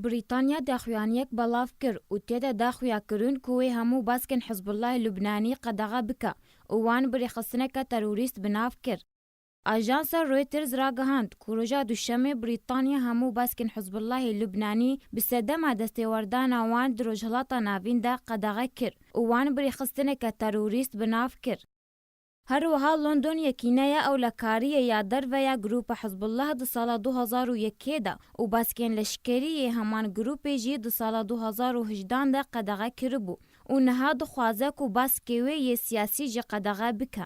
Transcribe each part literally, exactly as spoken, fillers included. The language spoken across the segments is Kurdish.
Brîtanya daxuyaniyek belav kir û tê de daxuya kirin ku wê hemû baskên Hizbullahê Lubnanî qedexe bike û wan bi rêxistineke terorîst bi nav kir. Ajansa Reuters ragihand ku roja Duşemê Brîtanya hemû baskên Hizbullahê Lubnanî bi sedema destêwerdana wan di Rojhilata Navîn de qedexe kir û wan bi rêxistineke terorîst bi nav kir. Her wiha London yekîneya ewlekariyê ya derve ya grûpa Hizbullah di sala du hazar û yekê de û baskên leşkerî yê heman grûpê jî di sala du hazar û hejdan de qedexe kiribû û niha dixwaze ku baskê wê yê siyasî jî qedexe bike.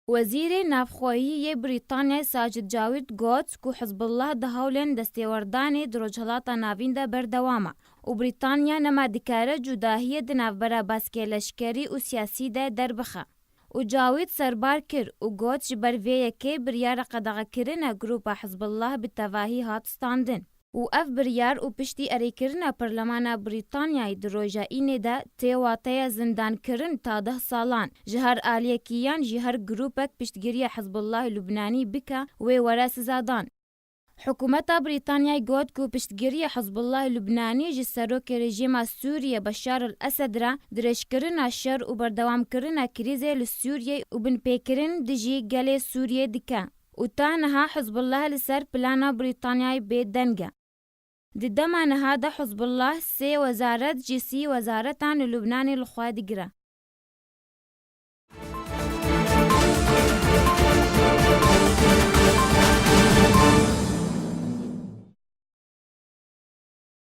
Wezîrê Navxweyî yê Brîtanyayê Sacid Cawîd got ku Hizbullah di hewlên destêwerdanê di Rojhilata Navîn de berdewam e û Brîtanya nema dikare cudahiyê di navbera baskê leşkerî û siyasî de derbixe. Û Cawîd serbar kir û got, ji ber vê yekê biryara qedexekirina grûpa Hizbullah bi tevahî hat standin û ev biryar û piştî erêkirina Perlemana Brîtanyayê di roja Înê de tê wateya zindankirin ta deh salan ji her aliyekî yan jî her grûpek piştgiriya Hizbullah Lubnanî bike wê were sizadan. Hikûmeta Brîtanyayê got ku piştgiriya Hizbullah Lubnanî ji serokê rejîma Sûriyê Beşar el Esed re dirêjkirina şer û berdewamkirina krîzê li Sûriyê û binpêkirin dijî gelê Sûriyê dike û ta niha Hizbullah li ser plana Brîtanyayê bêdeng e. Di dema niha de Hizbullah sê wezaret ji sî wezaretan li Lubnanê li xwe digire.